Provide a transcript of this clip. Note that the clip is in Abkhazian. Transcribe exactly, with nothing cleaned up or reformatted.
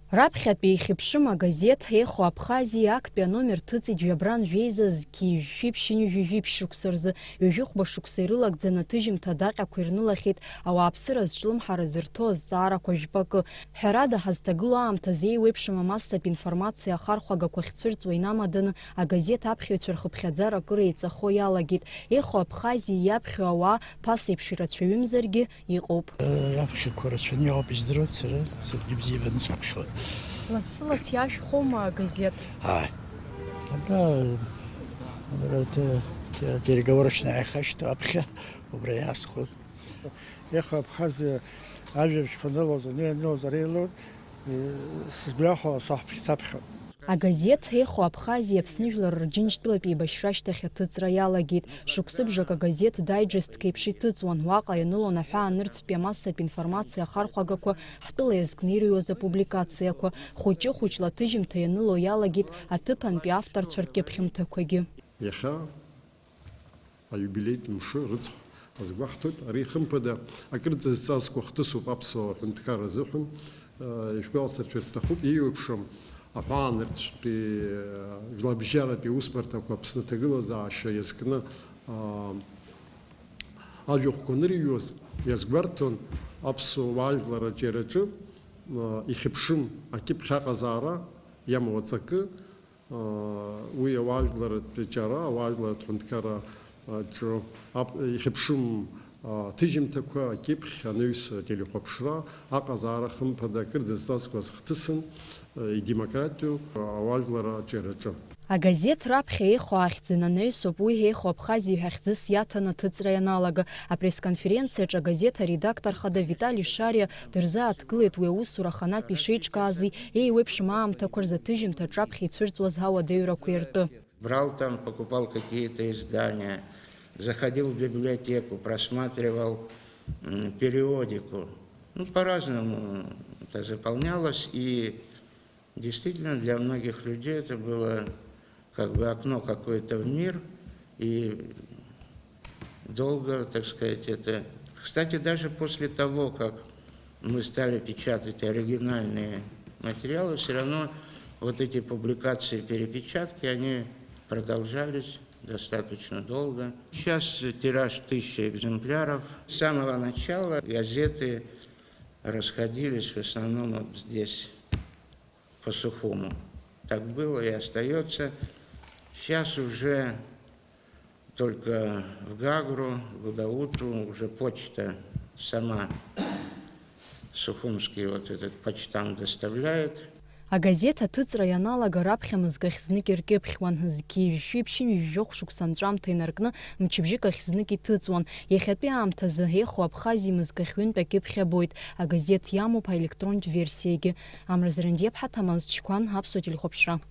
Раԥхьатәи ихьыԥшым агазеҭ Ехо Абхазиа актәи аномер ҭыҵит жәабран жәеиза зқьи жәшәи ԥшьынҩажәи жәиԥшь шықәса рзы, ҩажәи хәба шықәса ирылагӡаны аҭыжьымҭа адаҟьақәа ирнылахьеит ауааԥсыра зҿлымҳара зырҭо азҵаарақәа жәпакы. Ҳәарада, ҳазҭагылоу аамҭазы еиуеиԥшым амассатә информациа ахархәагақәа ахьцәырҵуа инамаданы, агазеҭ аԥхьаҩцәа рхыԥхьаӡара акыр еиҵахо иалагеит. Ехо Абхазиа иаԥхьо ауаа ԥасеиԥш ирацәаҩымзаргьы, иҟоуп. Аԥхьақәа рацәаны иҟоуп, издыруеит сара, саргьы бзиабаны саԥхьоит. Лассы-ласс иашәхоума агазеҭ? Ааи. Абра, абра те-, те-, переговорочная иахашьҭоу аԥхьа, убра иаасхәоит. Ехо Абхазиа ажәабжьқәа анылоз, ани-, анылоз ара илоуп, э, сызгәаахәала саҳ-, саԥхьоит. Агазеҭ Ехо Абхазиа Аԥсны жәлар Рџьынџьтәылатә еибашьра ашьҭахь аҭыҵра иалагеит. Шықәсыбжак агазеҭ даиџестк еиԥш иҭыҵуан, уаҟа ианылон аҳәаанырцәтәи амассатә информациа ахархәагақәа, ҳтәыла иазкны ирыҩуаз апубликациақәа. Хәыҷы-хәыҷла аҭыжьымҭа ианыло иалагеит аҭыԥантәи авторцәа ркьыԥхьымҭақәагьы. Иахьа аиубилеитә мшы рыцхә азгәаҳҭоит. Ари, хымԥада, акырӡа зҵазкуа хҭысуп аԥсуа ҳәынҭқарра азыҳәан. Ишәгәаласыршәар сҭахуп, еиуеиԥшым аҳәаанырцәтәи, жәларбжьаратәи усбарҭақәа Аԥсны аҭагылазаашьа иазкны, аа, ажәахәқәа анырҩуаз иазгәарҭон аԥсуа уаажәлар аҿиараҿы, аа, ихьыԥшым акьыԥхь аҟазаара иамоу аҵакы, уи ауаажәларратә ҿиара, ауаажәларратә ҳәынҭқарра аҿы ап-, ихьыԥшым аҭыжьымҭақәа, акьыԥхь, анаҩс ателехәаԥшра, аҟазаара хымԥада акырӡа зҵазкуаз хҭысын, идемократиоу ауаажәларра аҿиараҿы. Агазеҭ раԥхьа Ехо ахьӡын анаҩсоуп уи Ехо Абхазиа ҳәа хьӡыс иаҭан аҭыҵра ианалага. Апресс-конференциаҿы агазеҭ аредактор хада Витали Шариа дырзааҭгылеит уи аусура аханатә ишеиҿкааз, еиуеиԥшым аамҭақәа рзы аҭыжьымҭа аҿаԥхьа ицәырҵуаз ауадаҩрақәа иртәы. Брал там, покупал какие-то издания, заходил в библиотеку, просматривал, м, периодику. Ну, по-разному это заполнялось, и действительно для многих людей это было как бы окно какое-то в мир, и долго, так сказать, это... Кстати, даже после того, как мы стали печатать оригинальные материалы, всё равно вот эти публикации, перепечатки, они продолжались достаточно долго. Сейчас тираж тысяча экземпляров. С самого начала газеты расходились в основном вот здесь, по Сухуму. Так было и остаётся. Сейчас уже только в Гагру, в Гудауту уже почта сама, сухумский вот этот почтамт доставляет. Агазеҭ аҭыҵра ианалага раԥхьа мызкы ахь знык иркьыԥхьуан, зқьи жәшәи ԥшьынҩажәи жәохә шықәса анҵәамҭа инаркны мчыбжьык ахь знык иҭыҵуан. Иахьатәи аамҭазы Ехо Абхазиа мызкы ахь ҩынтә акьыԥхь абоит. Агазеҭ иамоуп аелектронтә версиагьы. Амра Зрандиаԥҳа, Ҭамаз Чқәан, Аԥсуа телехәаԥшра.